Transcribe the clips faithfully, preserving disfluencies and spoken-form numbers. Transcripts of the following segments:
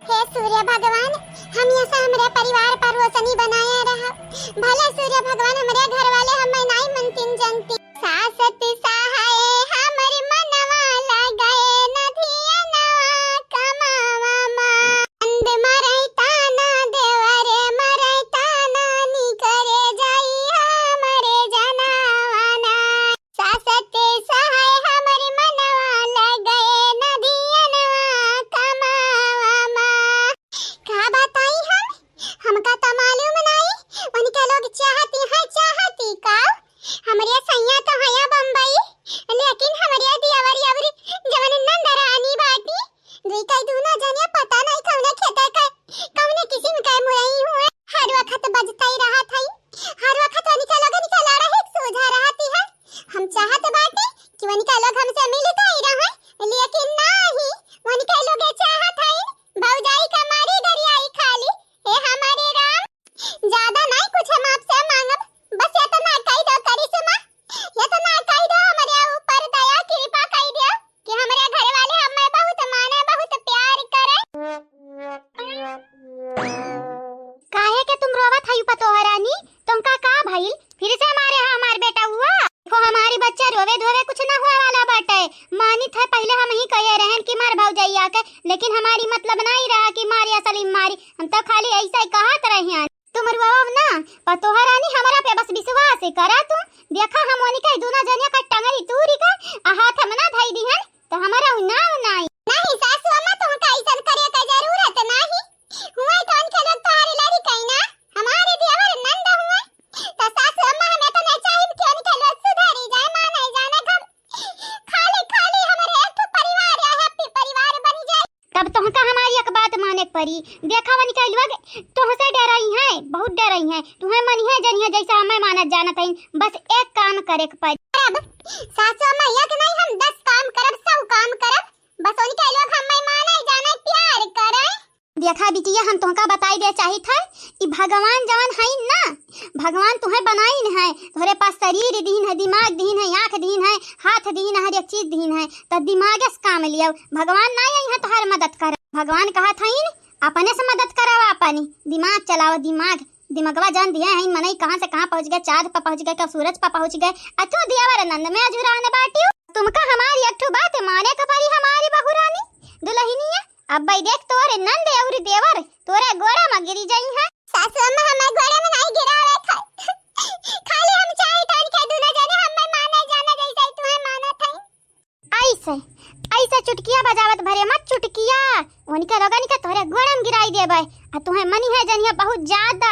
हे सूर्य भगवान, हम ऐसा हमरे परिवार पर रोशनी बनाए रहा। भले सूर्य भगवान, हमरे घर वाले हमें नाई मनतीन जनती। सासत सहाय हमर मनवा लगे न धियनवा कमावा मा। नंद मरैता ना देवरे मरैता ना निकरे जाई हमरे जनावा ना। सासत सहाय हमर मनवा लगे न धियनवा कमावा मा। का बताई हम, हमका त मालूम नाई, उनके लोग चाहती है, चाहती का? हमरे सैया तो हया बम्बई, लेकिन हमरे दियावरी अवरी जवन नंद रानी बाटी, दुई कई दूनो जने पता नहीं कौने खेते के, कौने किस्म के मुरई हुए। हर वक्त बजतई रहत हई, हर वक्त उनके लोगन के लड़ाई सूझा रहती है। हम चाहत बाटी कि उनके लोग हमसे मिलते ही रहे, लेकिन नाही, उनके लोग चाहत हई भौजाई का मारी गरियाई खाली। हे हमारे राम, ज्यादा नहीं कुछ हम आपसे मांगब, बस इतना कह दो करिश्मा, इतना कह दो हमरे ऊपर दया कृपा कह दो कि हमरे घर वाले हमें बहुत माने, बहुत प्यार करे। काहे के तुम रोवत हई पतोह रानी? तुमका का भइल? फिर से मारे हा हमार बेटा हुआ? देखो हमारी बच्चा रोवे धोवे कुछ ना हुए वाला बाटे। मानित है पहले हम ही कहे रहन कि मार भौजैया के, लेकिन हमारी मतलब नहीं रहा कि मार या सलीम मारी, हम तो खाली ऐसा ही कहत रहियन। तुम रोवो ना, पतोह रानी हमरा पे बस विश्वास करा तू। देखा हम उनके दोनों जनिया का टंगरी तूरी का आ हाथ में ना धई दिहन, तो हमारा उ नाव नाई। नहीं सासू अम्मा, तुमका ऐसन करे का जरूरत नहीं। हुए तो उनके लोग तोहरे लड़ी कहीं ना, हमारे देवर नंद हुए। तो सासू अम्मा, हमें तो नहीं चाहिए कि उनके लोग सुधरी जाए, माने जाने हम खाली खाली हमारे एक ठो परिवार या happy परिवार बन जाए। तब तोहका हमारी एक बात माने के पड़ी। देखा उनके लोग तोहसे डरई हैं, बहुत डरई हैं। तुहें मनिहे जनिहे जैसा हमें मानत जानत हईन। बस एक काम करे के पड़ी। अब सासू अम्मा, एक नहीं हम दस काम करब, सौ काम करब। बस उनके लोग हमें माने जाने प्यार करे। देखा बिटिया, हम तोहका बताई दे चाहित है, ई भगवान जवन हईन ना, भगवान तुहें बनाइन है, तोहरे पास शरीर दीन है, दिमाग दीन है, आँख दीन है, हाथ दीन है, हर एक चीज दीन है, त दिमागे से काम लियो। भगवान ना आई है तोहर मदद कर। भगवान कहत हईन, अपने से मदद करावा, अपनी दिमाग चलावा, दिमाग, दिमगवा जान दिए हईन मनई कहाँ से कहाँ पहुँच गए, चाँद पर पहुँच गए, कब सूरज पर पहुँच गए, आ तू दियावर नंद में अझुरान बाटियो। तुमका हमारी एक ठो बात माने के पड़ी हमारी बहुरानी, दुल्हनिया। अब भाई देख, तोरे नंद अउर देवर तोरे गोड़ा में गिरी जाई हैं। सासू अम्मा, हमें गोड़ा में नहीं गिरावे थे। खाली हम चाहे तो इनके दोनों जने हमें माने जाना जैसे ही तुम्हें मानत है। ऐसे, ऐसे चुटकिया बजावत भरे मत चुटकिया। उनके लोगन के तोरे गोड़ा में गिराई देबे। आ तुम्हें मनी है जनिया बहुत ज्यादा।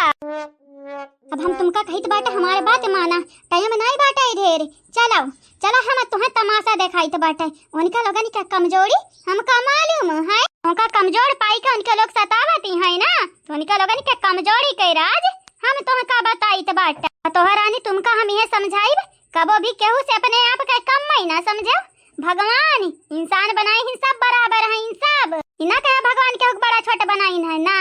अब हम तुमका कहित बाटे हमारे बात माना, टाइम नहीं बाटे ढेर। चलो, चलो हम तुहें तमाशा देखाइत बाटे। उनका लोगन के कमजोरी हमका मालूम है। उनका कमजोर पाई के उनके लोग सतावती हैं ना, तो उनका लोगन के कमजोरी के राज हम तुमका बताइत बाटे। तोहरानी तुमका हम यह समझाइब, कबो भी केहू से अपने आप के कम मई ना समझो। भगवान इंसान बनाए हैं, सब बराबर हैं, सब। ई ना कहे भगवान केहू के बड़ा छोट बनाइन है ना,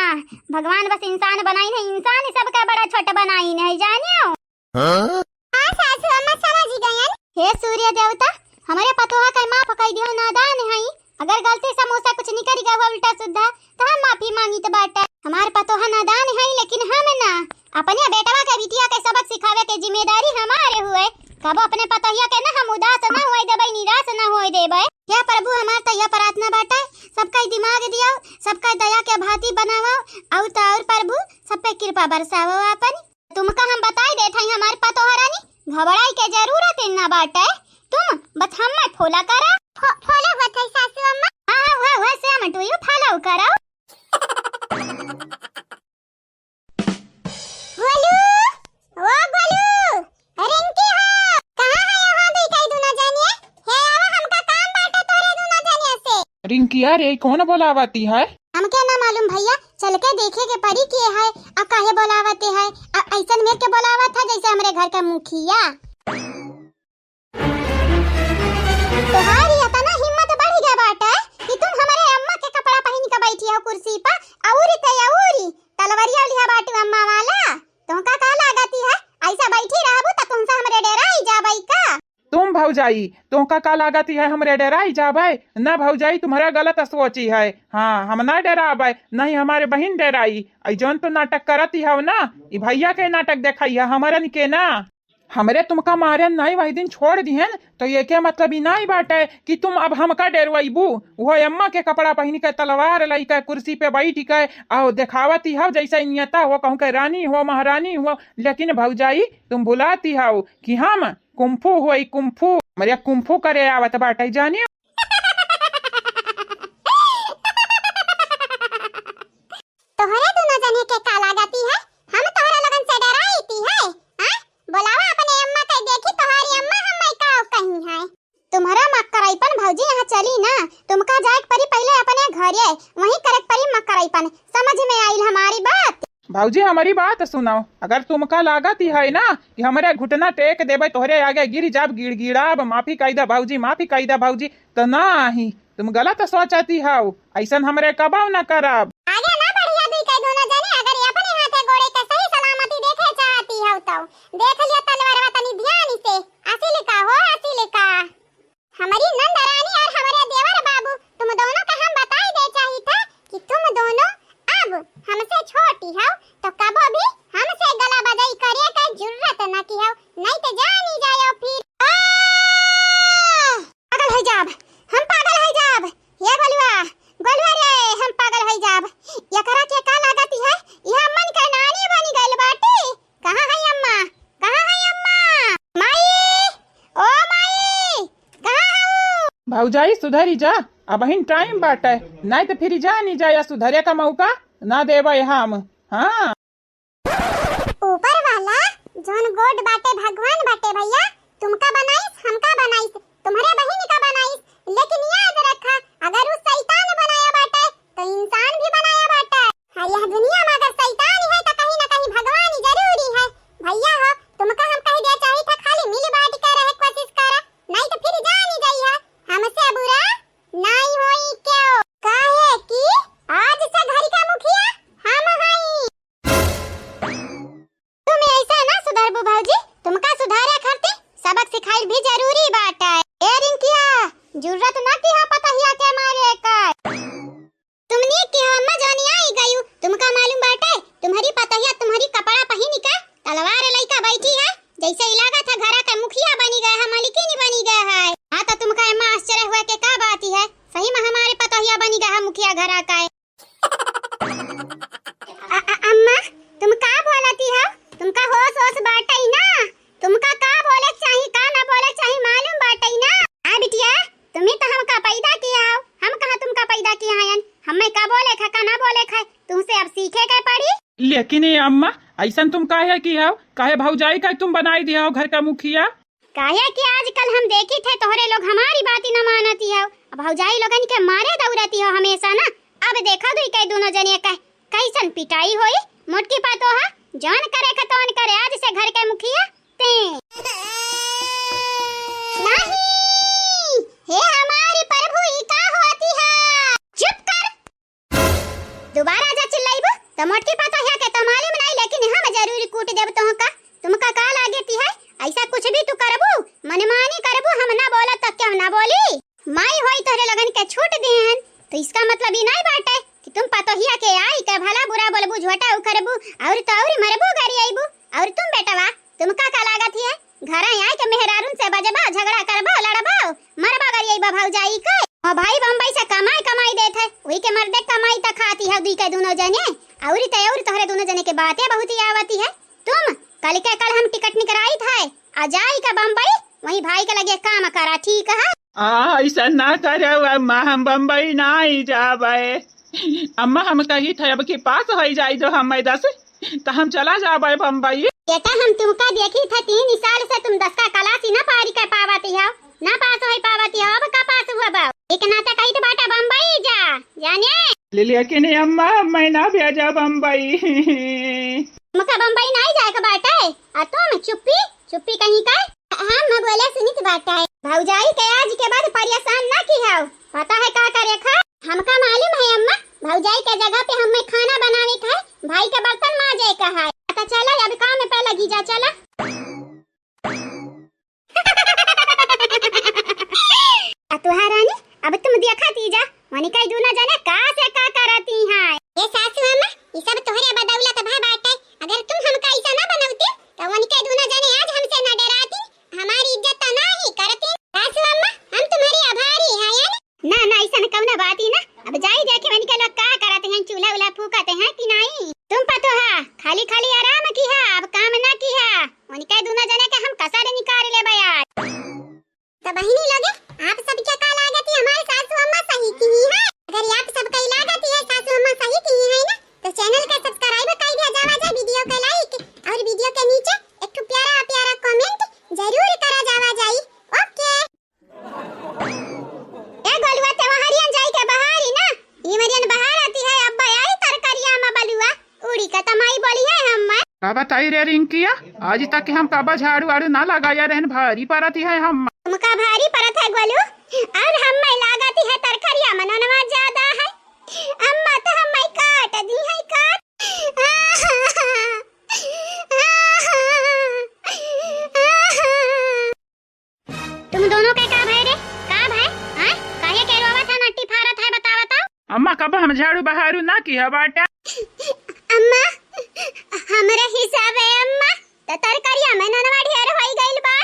भगवान बस इंसान बनाइन है, इंसान ही सबका बड़ा छोट बनाइन है, जानियो। हाँ? हाँ सासू अम्मा, समझ गयन। हे सूर्य देवता, हमरे पतोहा के माफ कई दियो, नादान हई। अगर गलती से मुँह से कुछ निकल गया हो उल्टा सुद्धा, तो हम माफी मांगित बाटे। हमार पतोहा नादान हई, लेकिन हम ना। अपने बेटवा के बिटिया के सबक सिखावे के जिम्मेदारी हमारे हुए। कबो अपने पतोहिया के ना हम उदास ना होए देबे, निराश ना होए देबे। हे प्रभु, हमार तो यह प्रार्थना बाटे, सबका दिमाग दियो, सबका दया के भांति बनावो, और तो और प्रभु सब पे कृपा बरसावो आपन। तुमका हम बताई देत हई हमार पतोहरानी, घबराई के जरूरत ही ना बाटे। तुम बस हमें follow करा। फो-, follow होत है सासू अम्मा। हाँ, हाँ, वह, वह से हम टू यू follow करो। गोलू, ओ गोलू, रिंकी हो, कहाँ है यहाँ भी कई दुनो जनिए? हे आवा, हमका काम बाटे तोरे दुनो जनिए से। रिंकिया रे, कौन बोलावती है? हमके ना मालूम भैया, चल के देखे के पड़ी के है, आ काहे बोलावते है, आ ऐसन मेर के बोलावत है जैसे हमरे घर का मुखिया। तोहारी इतना हिम्मत बढ़ गया बाटे कि तुम हमारे अम्मा के कपड़ा पहन के बैठी हो कुर्सी पर, अउरी ते अउरी तलवरिया लिहा बाटू अम्मा वाला। तुमका का लागती है, ऐसा बैठी रहबू त तुमसे हमरे डेराई जाबई का? तुम भौजी जाई, तोहका का लागत है हमरे डेराई जाबै? ना भौजाई, तुम्हरा गलत सोची है। हाँ, हम ना डेराबै, नहीं हमारे बहिन डेराई। अई जौन तो नाटक करत ही हौ ना, ई भैया के नाटक देखाई है, हमरन के ना। हमरे तुमका मारे नाई वही दिन छोड़ दिहन, तो ये के मतलब ई नाई बाटे कि तुम अब हमका डेरवैबू। वो अम्मा के कपड़ा पहिन के, तलवार लइके, कुर्सी पे बैठ के, आओ देखावती हौ जैसे नियता हो, कहूँ के रानी हो, महारानी हो। लेकिन भौजाई, तुम भुलाती हौ कि हम कुंफू होई, कुंफू। हमरे कुंफू करे आवत बाटे, जानियो। तोहरे दुनो जने के का लागती है? हम तोहरा लोगन से डराईती है? हाँ? बोलावा अपने अम्मा के, देखी तोहारी अम्मा हम्मे का कही है। तुम्हरा मक्करईपन भौजी यहाँ चली ना, तुमका जाए के परी पहिले अपने घरे, वहीं करे के परी मक्करईपन। समझ में आइल हमारी बात? भौजी, हमारी बात सुनो, अगर तुमका लागत ही है ना कि हमरे घुटना टेक देबे, तोहरे आगे गिर जाब, गिड़गिड़ाब, माफी कई दे भौजी, माफी कई दे भौजी, तो नाही, तुम गलत सोचती हौ, ऐसन हमरे कबौ न करब। आगे ना बढ़िया दुई के दोनों जने, अगर ये अपने हाथे गोड़े के सही सलामती देखे चाहती हौ तो देख लियो तलवारवा तनी ध्यान से। असिल का हो, असिल का। हमारी नंद रानी और हमारे देवर बाबू, तुम दोनों का हम बताई दे चाही था कि तुम दोनों अब हमसे छोटी हौ, तो कबो भी हमसे गला बजाई करे के जरूरत न की हौ, नहीं तो जानी जायो फिर। आ! पागल हो जाब, हम पागल हो जाब। ये गोलुआ, गोलुआ रे, हम पागल हो जाब। एकरा के का लागत है? यह मन के नानी बनी गइल बाटी। कहाँ है अम्मा? कहाँ है अम्मा? माई, ओ माई, कहाँ हऊ? भौजाई सुधरी जा, अबहिन टाइम बाटे, नाई तो फिर जानी जा या सुधरे का मौका ना देबे हम। हाँ। ऊपर वाला जौन गोड बाटे, भगवान बाटे भैया, तुमका बनाइस, हमका बनाइस, तुम्हरे बहिन का बनाइस, लेकिन याद रखा, अगर उ शैतान बनाया बाटे, तो इंसान भी बनाया बाटे। हाँ, यह दुनिया में अगर शैतान है, तो कहीं ना कहीं भगवान ही जरूरी है। भैया हो, तुमका हम कह दे चाही था, खाली मिल बांट के रहे कोशिश करा, नहीं तो फिर जानी जाई है, हमसे बुरा नहीं होई क्यों? काहे कि आज से घर का मुखिया हम हई। तुम ऐसा ना सुधरबू भौजी, तुमका सुधारे खातिर सबक सिखाइल भी जरूरी बाटे। ए रिंकिया, जरूरत ना की हा पतहिया के मारे का। तुमने की हा अम्मा जानी आई गयू, तुमका मालूम बाटे, तुम्हरी पतहिया तुम्हरी कपड़ा पहिन के तलवार लइका बैठी है, जैसे ही लागत है घरा के मुखिया बनी गए है, मालिकिन बनी गए है। हाँ तो तुमका अम्मा आश्चर्य हुए के का बात है, सही में हमारे पतहिया बनी गए है मुखिया घरा का। अ-, अ-, अम्मा, तुम का बोलती हो? तुमका होश वोश बाटइ ना? तुमका का बोले चाही, का ना बोले चाही मालूम बाटइ ना? आ बिटिया, तुम्ही तो हमका पैदा किया हो, हम कहाँ तुमका पैदा किया हयन? हमें का बोले खा, का ना बोले खाए, तुमसे अब सीखे के पड़ी। लेकिन ये अम्मा, ऐसन तुम काहे किया हो? काहे भौजाई का तुम बनाई दिया हो घर का मुखिया? काहे कि आजकल हम देखी थे तोहरे लोग हमारी बात ही न मानती हो, अब भौजाई लोगन के मारे दौड़ती हो हमेशा ना। अब देखो दुई के दोनों जने का कैसन पिटाई होई। मोटकी पातो हा जौन करे का तौन करे, आज से घर के मुखिया ते। नहीं, हे हमारी प्रभु, ई का होती है? चुप कर। दोबारा जा चिल्लाइबू, तो मोटकी पतोहिया के तो मालूम नहीं, लेकिन हम जरूर कूट देब तोहका। तुमका का लागेती है? ऐसा कुछ भी तू करबू, मनमानी करबू, हम ना बोला तो क्यों ना बोली? माई होई तोहरे लगन के छूट दिहन, तो इसका मतलब ई नहीं बाटे कि तुम पतोहिया के आई के भला बुरा बोलबू, झोटा उखरबू, और तो और मरबू गरियाइबू। और तुम बेटवा, तुमका का लागत है? घरा आए के मेहरारून से बजबा, झगड़ा करबा, लड़बा, मरबा गरियाइबा भौजाई के। ओ भाई बम्बई से कमाई कमाई देत है, वही के मर्दे कमाई त खाती है दुई के दोनों जने। औरी त और तोहरे दोनों जने के बातें बहुत ही आवती है। तुम कल के कल हम टिकट निकराई था, आ जाई का बम्बई, वही भाई के लगे काम करा, ठीक है? आ, ऐसा ना करे अम्मा, हम बम्बई नहीं जाबे। अम्मा हम कही थे अब की पास हो जाई जो हम दस तो हम चला जाबे बम्बई। बेटा, हम तुमका देखी था तीन साल से तुम दस का क्लास ही ना पारी कर पावती हो, ना पास हो पावती हो, अब का पास हुआ बा? एक नाता कही तो बाटा बम्बई जा, जाने। ले, लेकिन अम्मा, मैं ना भेजा बम्बई। तुमका बम्बई नहीं जाए के बाटे, आ तुम चुप्पी, चुप्पी कहीं का। हम बोले सुनित बाटे। भौजाई के आज के बाद परेशान ना की हो, पता है का करे खा? हमका मालूम है अम्मा, भौजाई के जगह पे हमें खाना बनावे का है, भाई के बर्तन माजे का है। तो चला अब काम पे लगी जा, चला। तुहार रानी, अब तुम देखा तीजा, वनिका दुनो जने का से का करती हैं। ए सासू अम्मा, ई सब तोहरे बदौलत भय बाटे। अगर तुम हमका ऐसा ना बनौती, तो वनिका दुनो जने आज हमसे ना डराती, हमारी इज्जत तो ना ही करती। सासू अम्मा, हम तुम्हारी आभारी हैं, है ना? ना, ना, ऐसन कौनो बात ही ना। अब जाई देखे वनिका लोग का करत हैं, चूल्हा उल्हा फूकत हैं कि नहीं। तुम पतोहा, खाली खाली आराम किहा, अब काम ना किहा। वनिका दुनो जने के हम कसर निकाल लेबे आज। तो बहिनी लोगे, आप सबके का लागत है, हमारी सासू अम्मा सही किही है? अगर आप सबके लागत है सासू अम्मा सही किही है ना, तो channel के subscribe कर दिया जावा जाए, video के like और video के नीचे एक ठो प्यारा प्यारा comment जरूर करा जावा जाए। OK। ए गोलुआ, ते वहरियन जाई के बहारी ना, ई मरियन बहार आती है, अब्बा आई तरकरिया में बलुआ। उड़ी का तमाई बोली है हम। का बताई रे रिंकिया, आज तक हम कबा झाड़ू आड़ू ना लगाया रहन, भारी परत है हम। तुमका भारी परत है गोलू, और हम लागत है तरकरिया मननवा ज्यादा है। अम्मा तो हम काट दी है काट। तुम दोनों के का भय रे? का भय? आय? काहे के रोवत है, नट्टी फारत है, बतावा तो? अम्मा, कब हम झाड़ू बहारू ना किहा बाटा? अम्मा, हमरे हिसाबे अम्मा, त तरकरिया में ननवा ढेर होई गइल बा।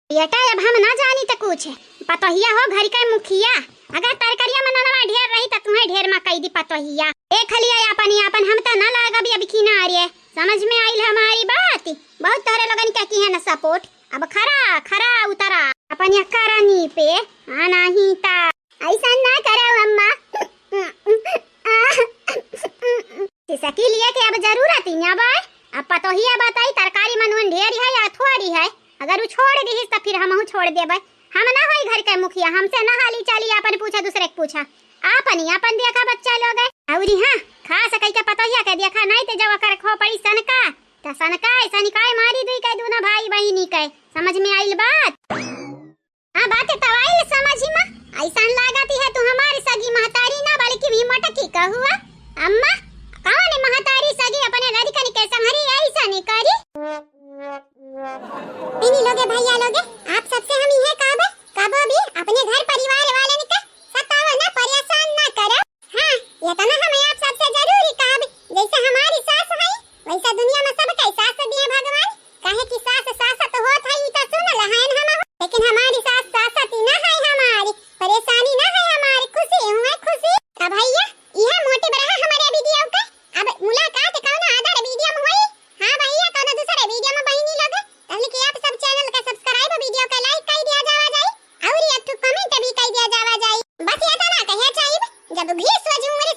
बेटा, अब हम ना जानी त कुछ। पतोहिया हो घर के मुखिया, अगर तरकरिया में ननवा ढेर रही त तुहें ढेर मा कई दी पतोहिया। देख लिया आपन ही आपन, हम त ना लागब अब किनारे। समझ में आइल हमारी बात? बहुत तोहरे लोगन के किहे न support। अब खरा खरा उतरा अपन या करनी पे, आ नाही ता। ऐसा ना करो अम्मा। सिसकी लिए के अब जरूरत ही ना बा। अब पतोहिया बताई तरकारी में नून ढेर है या थोड़ी है। अगर उ छोड़ दिहिस त फिर हमहू छोड़ देबे। हम ना होई घर के मुखिया, हमसे ना हाली चाली आपन पूछा दूसरे के पूछा। आपन ही आपन देखा बच्चा लोग है। अउरी हाँ, खास कई के पतोहिया के देखा नहीं ते जब ओकर खो पड़ी सनका, त सनका ऐसा निकाय मारी दुई के दूनो भाई बहिनी के। समझ में आइल बात? हाँ, बात तो आइल समझ में। ऐसा लागत है तू हमारी सगी महतारी ना बल्कि भी मटकी कहुआ। अम्मा, कौन महतारी सगी अपने लड़कन के संहरी ऐसा नहीं करी? इन्हीं लोगे भैया लोगे, आप सबसे हम इहे कहबे, कबो भी अपने घर परिवार वालन के सतावा ना, परेशान ना करो। हाँ, इतना हम आप सबसे जरूरी कहब, जैसे हमारी सास है, वैसा दुनिया में सबके सास दिए भगवान, काहे कि सास सासत होत है, ई तो सुनल हन हम, लेकिन हमारी सास सासत ना है हमारी, परेशानी ना है हमारी, खुशी हुए खुशी। तो भैया, इहे motive रहा हमारे video के। अब मुलाकात कौनो other video में होई। हाँ भैया, कौनो दूसरे video में बहिनी लोग, तहले कि आप सब channel के subscribe, video के like कर दिया जावा जाई, और एक ठो comment भी कर दिया जावा जाई। बस इतना कहे चाहिए, जब घी सोच उंगली